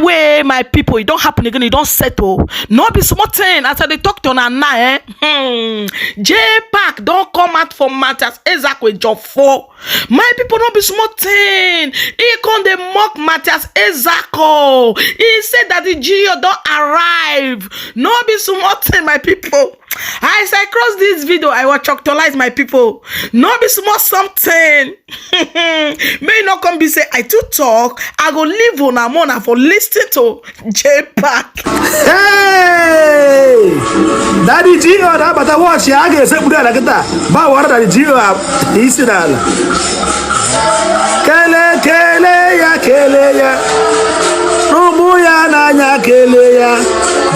Ewe, my people, e don happen again, e don settle. No be small thing as I dey talk to una now, eh? Jpac don come out for Matthias Ezeaku Ejiofor. My people, no be small thing. E come dey mock Matthias Ezeaku. E say that the G.O don arrive. No be small thing, my people. As I cross this video, I will choctolize my people. No be small something. May no come be say I too talk. I go leave una more for listen to Jpac. Hey! Daddy G.O na-abata wọchị a ga-esekpuru ala kịta bawara Daddy G.O isi n'ala. Kele, kele ya, kele ya, ụmụ ya n'anya, kele ya,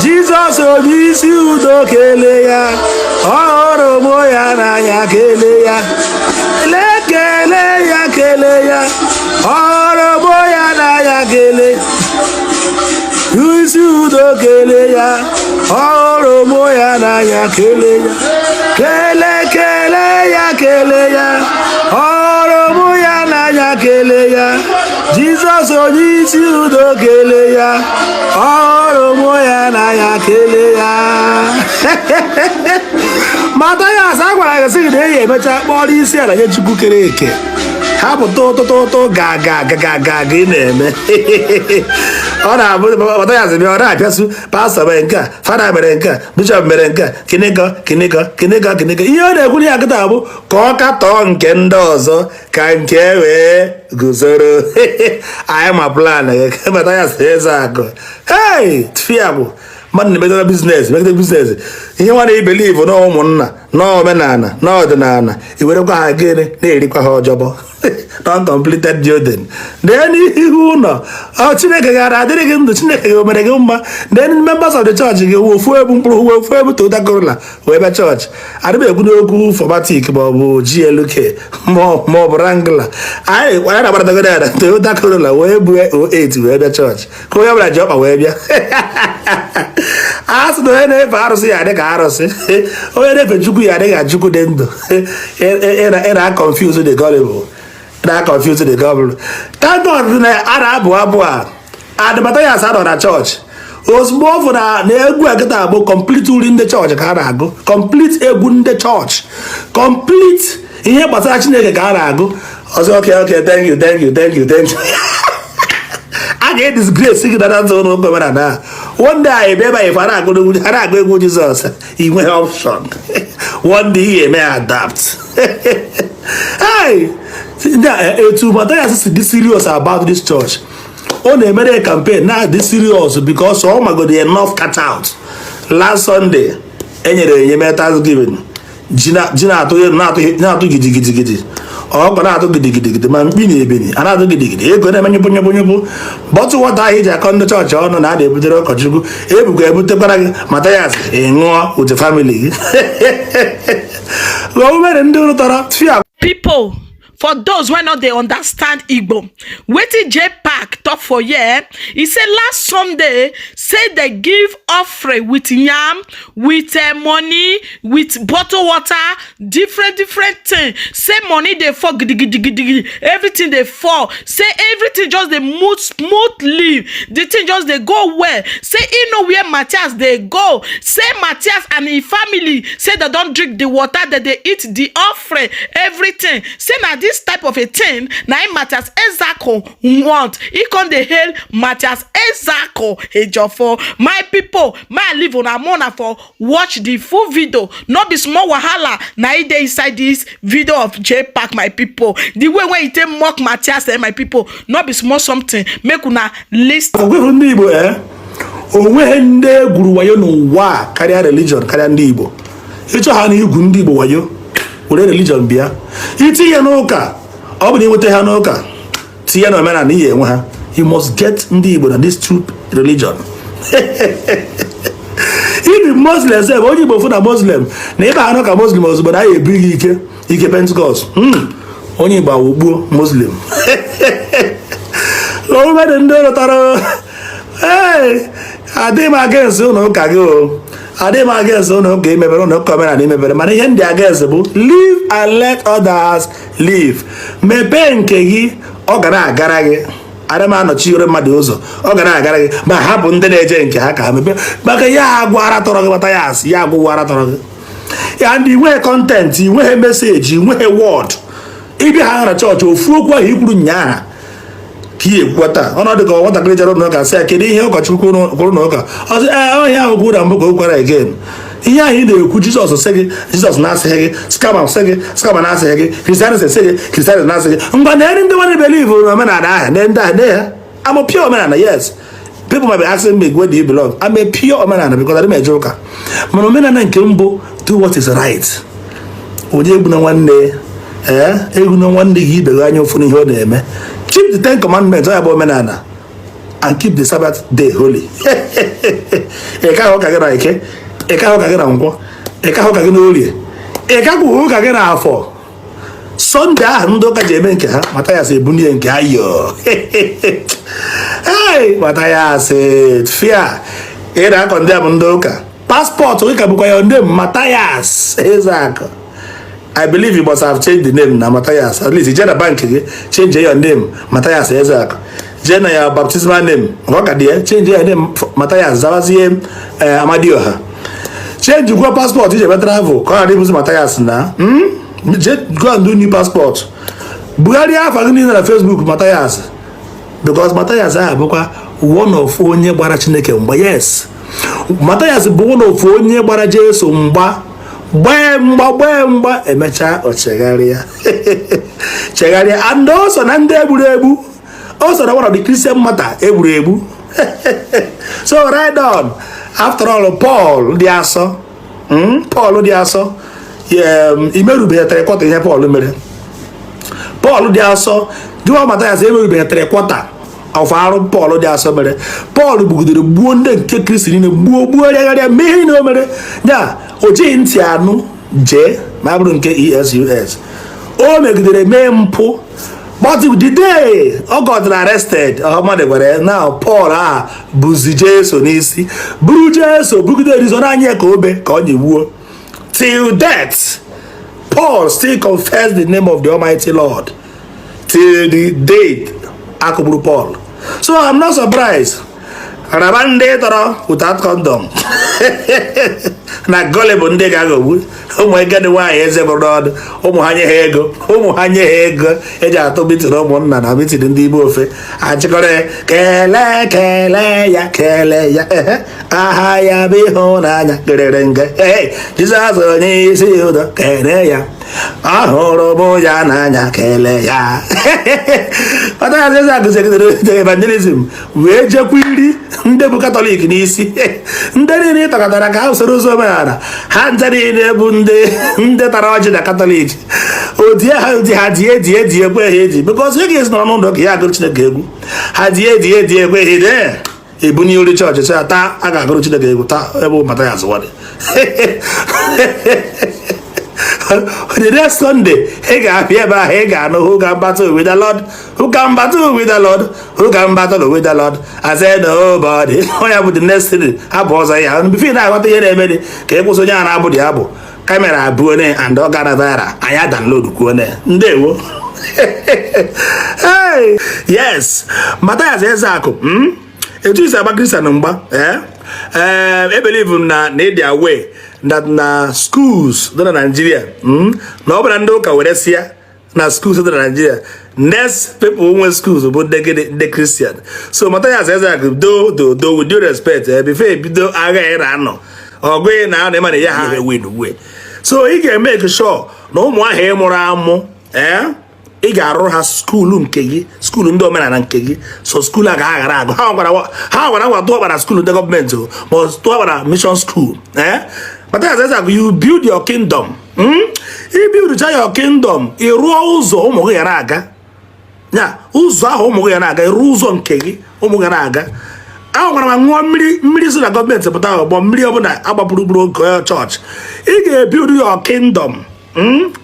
Jizọs onye isi udo, kele ya, ọ hụrụ ụmụ ya n'anya, kele ya, kele, kele ya, kele ya, ọ hụrụ ụmụ ya n'anya, kele isi udo, kele ya, ọ hụrụ ụmụ ya n'anya, kele ya, kele, kele ya, kele ya, ọ hụrụ ụmụ ya n'anya, kele ya, Jizọs onye isi udo, kele ya, ọ hụrụ ụmụ ya n'anya, kele ya. Mathias, a gwara gị sị gị na eyi emecha kpọrọ isi ala nye Chukwu kere eke. Hapụ tụtụtụtụ ga ga ga ga ga ga ị na-eme. Ọ na-abụ Mathias bịa, ọ na-apịasụ pastọ mere nke a, fada mere nke a, bishọp mere nke a, kịnịkọ kịnịkọ kịnịkọ kịnịkọ. Ihe ọ na-ekwu ya kịta bụ ka ọ katọọ nke ndị ọzọ ka nke wee guzoro. Anyị ma plan gị, Mathias Ezeaku. Hey, fia bụ mmadụ na-emegide business, megide business. Ihe nwa na-ebelieve na ụmụnna na omenala na ọdịnala, iwerekwa ha gịnị na-erikwa ha ọjọbọ, non-completed building. Dee n'ihu ụlọ ọ Chineke gara adịrị gị ndụ, Chineke gị o mere gị mma. Then members of the church gị wụ ofu ebu mkpụrụ, wee ofu ebu Toyota Corolla wee bịa chọọchị. Adịm ekwu n'okwu 4Matic ma ọ bụ GLK ma ọ bụ Wrangler. Anyị na-agbaratagodo ya na Toyota Corolla wee bu 08 wee bịa chọọchị, ka onye ọbụla ji ọkpa wee bịa. A sị na onye na-efe arụsị ya adị ka arụsị, onye na-efe Chukwu ya adị ka Chukwu dị ndụ. Ị na-confuse the gullible, na-confuse the gullible. Thank God na a na-abụ abụ a adịbata ya asa nọ na chọọchị. Ozugbo ọ fụ na egwu a kịta bụ complete uri ndị chọọchị ka a na-agụ, complete egwu ndị chọọchị, complete ihe gbasara Chineke ka a na-agụ ọzọ. Okay, thank you, thank you, thank you, thank you. A ga-edisgrace gị na ntụ ụlọ ụka omenala. One day anyị bịa ebe anyị a na-agụ egwu Jizọs, ị nweghị option. One day ị ga-eme adapt. Hey, ndị a, etu Mathias si dị serious about this church, ọ na-emere campaign na dị serious because ọ magodi enough cut out. Last Sunday enyere enye mee Thanksgiving, ji na-atụ na-atụ gidigidigidi, ọkọ na-atụ gidigidigidi, ma mkpi na ebini a na-atụ gidigidi, ego na-eme nyụpụ nyụpụ nyụpụ. Bottle water ahụ iji akọ ndị chọọchị ọnụ na a na-ebutere ụkọchukwu ebukwa ebutekwara gị, Mathias, ị ṅụọ with family gị. Omere ndị ụlọ tọrọ fia. People, for those wey no dey understand Igbo, wetin Jpac talk for here, e say last Sunday say dem give offering with yam, with money, with bottle water, different different thing. Say money dey fall gidigidigidi, everything dey fall. Say everything just dey move smoothly, the thing just dey go well. Say e know where Matthias dey go. Say Matthias and im family, say dem don drink the water, dem dey eat the offering, everything. Say na this type of a thing na im Matthias Ezeaku want. E come dey hail Matthias Ezeaku Ejiofor. My pipo, may I leave una more una for watch the full video. No be small wahala na e dey inside this video of Jpac. My pipo, the way wey e take mock Matthias, eh, my pipo, no be small something. Make una listen. Ọgwụgwụ ndị Igbo, ee, onweghị ndị egwuru wayo n'ụwa a karịa religion, karịa ndị Igbo. Ịchọ ha na igwu ndị Igbo wayo, were religion bịa itinye n'ụka. Ọ bụ na ịnweta ha n'ụka, tinye na omenala, ihe enwe ha. You must get ndị Igbo na this true religion. Ibi Muslim sef, onye Igbo fụ na Muslim na ịba ha n'ụka Muslim, ozugbo na ya ebu gị ike ike Pentecost. Onye Igbo awụgbuo Muslim. Omere ndị lụtara. Ee, adịghị m against ụlọ ụka gị o, adịghị m against ụlọ ụka imebere, ụlọ ụka omenala imebere, mana ihe ndị against bụ live and let others live. Mepee nke gị, ọ ga na-agara gị. Ana m anọchiere mmadụ ụzọ, ọ ga na-agara gị, ma hapụ ndị na-eje nke ha ka ha mepee, maka ya agwụ ara tọrọ gị. Mathias, ya agwụwa ara tọrọ gị ya. Ndị inweghị content, inweghị message, inweghị word. Ịbịa ha na chọọchị, ofu okwu ahụ ikwuru nyaahụ ka ị ekwukwa taa. Ọnọdụ ka nwatakịrị jere ụlọ ụka, sị ya, "Kedu ihe ụkọchukwu kwuru n'ụka?" Ọ sị, "Ee, ọhịa ahụ kwuru na mbụ ka o kwara again." Ihe ahụ ị na-ekwu, Jizọs sị gị, Jizọs na-asịghị gị, scammer sị gị, scammer na-asịghị gị, Christianity sị gị, Christianity na-asị gị. Ngwa, na ndị nwanne believe na omenala ahụ, na ndị ahụ, na ha. I'm a pure omenala, yes. People might be asking me, "Where do you belong?" I'm a pure omenala because adị m eje ụka, mana omenala nke mbụ, do what is right. Onye egbuna nwanne, ee, egbuna nwanne gị, ibe gị anya ụfụ n'ihe ọ na-eme. Keep the Ten Commandments, ọ ya bụ omenala, and keep the Sabbath day holy. Ị ka ụka gị na Eke, ị ka ụka gị na Nkwọ, ị ka ụka gị na Orie, ị ka kwuo ụka gị na Afọ. Sunday ahụ ndị ụka ji eme nke ha, Mathias ebunie nke ha. Yo, hey, Mathias, fia ị na-akọ ndị a bụ ndị ụka. Passport gị ka bụkwa ya name Mathias Ezeakụ. I believe you must have changed the name na Matthias. At least jee na bank gị, change your name Matthias Ezeakụ. Jee na ya baptismal name, ọ ka dị ya, change your name Matthias, zabazie Amadioha. Change gwa passport iji eme travel ka ọ ghara ịbụzi Matthias na jee go and do new passport. Bugharịa afa gị niile na Facebook Matthias, because Matthias ahụ bụkwa one of onye gbara Chineke mgba. Yes, Matthias bụ one of onye gbara Jesu mgba, gbaa mgba, gbaa mgba, emechaa o chegharịa, chegharịa. And o so na ndị egburu egbu, o so na one of the Christian martyr egburu egbu. So right on. After all, Paul dị asọ, Paul dị asọ, imerubeghị three quarter ihe Paul mere. Paul dị asọ jụọ Mathias, emerubeghị three quarter of arụ Paul dị asọ mere. Paul gbugidere gbuo ndị nke Kristi niile, gbuo, gbuo, rịagharịa, mee ihe niile o mere. Ya o jighị ntị anụ jee ma bụrụ nke esus o megidere mee mpụ. But the day ọ got arrested, mmadụ gwara ya na Paul a bụzi Jesu n'isi, buru Jesu bugide erizo n'anya ka obe ka ọ nyegbuo. Till death, Paul still confessed the name of the Almighty Lord till the day akụgburu Paul. So I'm not surprised. Raba ndị tọrọ without condom na gọli bụ ndị ga-aghọgbu ụmụ agadi nwaanyị eze bụrụ n'ọdụ. Ụmụ ha nye ha ego, ụmụ ha nye ha ego eji atụ meeting ụmụnna na meeting ndị Igbo ofe achịkọrọ ya, kelee, kelee ya, kelee ya, ehe, aha ya bụ ịhụnanya kerere nge. Ee, Jizọs onye isi udo, kelee ya, ahụrụ m ya n'anya, kelee ya. Mathias Ezeaku zegidere evangelism wee jekwa iri ndị bụ Katọlik n'isi. Ndị niile ịtọkọtara ka ha usoro ụzọ omenala ha ncha niile bụ ndị tara ọjị na Katọlik. Odie ha di ha die die die ekwe ha eji, because ị ga-esi nọrọ n'ụlọ ka ya agụrụ Chineke egwu. Ha die die die ekwe ha eji ebunye ori chọọchị, sị ya taa a ga-agụrụ Chineke egwu taa ebe Mathias wadị. The next Sunday ị ga-abịa ebe ahụ, ị ga-anụ, "Who can battle with the Lord? Who can battle with the Lord? Who can battle with the Lord? I said nobody." Onye bụ the next thing abụ ọzọ ya before ị na-aghọta ihe na-eme dị ka ị kwụsị onye a na-abụ dị abụ camera abụọ ne and ọ gara viral, anyị download kwuo ne. Ndewo. Hey, yes, Mathias Ezeaku, Etu isi agba Christian mgba, eh eh, ebelieve m na ịdị aware that na schools dị na Nigeria, na ọ bụla ndị ụka were sịa na schools dị na Nigeria, next people nwe schools bụ ndị gịnị? Ndị Christian. So Mathias Ezeaku, do do do, with due respect, eh, before ebido agha ị na-anọ, ọgụ ị na-anọ, ịma na ya ha win win. So ị ga-emeke sure na ụmụ ahụ ị mụrụ amụ, eh, ị ga-arụ ha school nke gị, school ndị omenala nke gị. So school a ga aghara agụ ha gwara ha gwara ngwa tụọ gbara school ndị gọọmenti o, ma ọ tụọ gbara mission school, eh. Mathias Ezeaku, you build your kingdom, I build your kingdom, ị rụọ ụzọ ụmụ gị ga na-aga ya, ụzọ ahụ ụmụ gị ga na-aga. Ịrụ ụzọ nke gị, ụmụ gị na-aga. Ahụ gwara ma ṅụọ mmiri, mmiri si na gọọmenti pụta, ọgbọ mmiri ọbụla agbapụrụ gburu oge chọọchị. Ị ga-ebuild your kingdom.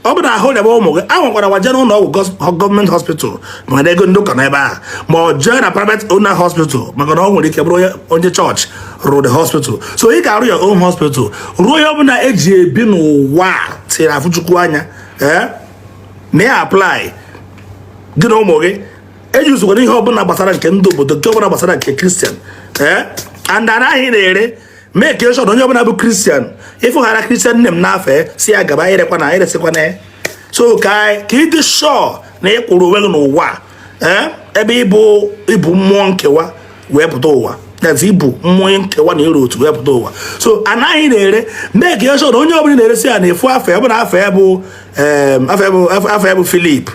Ọ bụ na ahụ rịaba ụmụ gị, anwakwara wa jee n'ụlọ ọgwụ gọọmenti hospital, maka na ego ndị ụka n'ebe ahụ, ma ọ jee na private owner hospital, maka na ọ nwere ike bụrụ onye chọọchị rụrụ the hospital. So ị ga-arụ your own hospital, rụọ ihe ọbụla eji ebi n'ụwa a tinyere afụ Chukwu anya, ee, na ya apply gị na ụmụ gị. Eyuzukwana ihe ọbụla gbasara nke ndị obodo, nke ọbụla gbasara nke Christian. Ee, and anaghị na-ere, make sure na onye ọbụla bụ Christian ịfụghara Christian name n'afọ si ya gaba, erekwa na eresikwana ya. So ka ị dị sure na ị kwụrụ onwe gị n'ụwa, ee, ebe ịbụ mmụọ nkewa wee pụta ụwa, that's ịbụ mmụọ nkewa na ịrụ otu wee pụta ụwa. So anaghị na-ere, make sure na onye ọbụla na-eresi ya na-efu afọ ya bụ na afọ ya bụ Philip,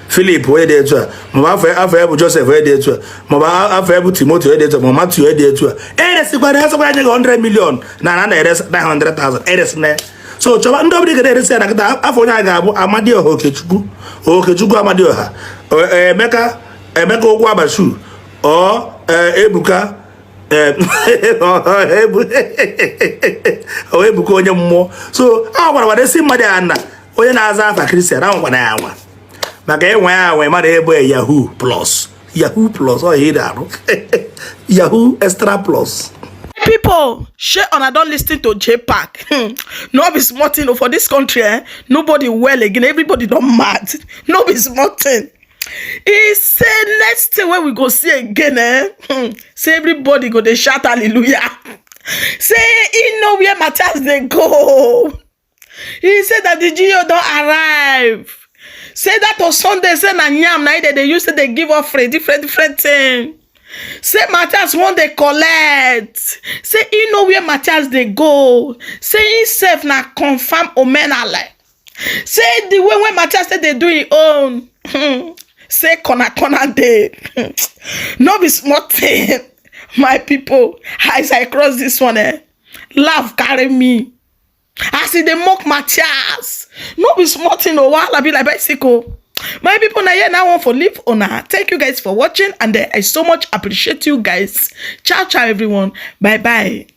Philip onye dị etu a, maọbụ afọ ya bụ Joseph onye dị etu a, maọbụ afọ ya bụ Timothy onye dị etu a, maọbụ Matthew onye dị etu a. Eresikwara, esekwa nye gị 100 million na na-ere 900,000, eresina ya. So chọba ndị ọbụla ị ga na-eresi ya na kịta, afọ onye a ga-abụ Amadioha Okechukwu, Okechukwu Amadioha, Emeka, Emeka Ụgwọ Abashu, ọ Ebuka, ọ Ebuka onye mmụọ. So a gwara gwara esi mmadụ ya na onye na-aza afa Christian anwakwana ya anwa, maka enwe ya anwe mmadụ ebe yahoo plus, yahoo plus, ọ ihe ị na-arụ, yahoo extra plus. People, shey una don listen to Jpac? No be small thing o. For dis country, eh, nobody well again. Everybody don mad. No be small thing. E say next thing wey we go see again, eh, say everybody go dey shout hallelujah. Say e know where Matthias dey go. E say that the G.O don arrive. Say that on Sunday, say na yam na im dem dey use say dey give offering, different different thing. Say Matthias wan dey collect. Say e know where Matthias dey go. Say him sef na confam omenala. Say the way wey Matthias take dey do him own, say corner corner dey. No be small thing. My people, as I cross this one, eh, laugh carry me as e dey mock Matthias. No be small thing o. Wahala be like bicycle. My people, na here now one for leave una. Thank you guys for watching, and I so much appreciate you guys. Ciao ciao, everyone. Bye bye.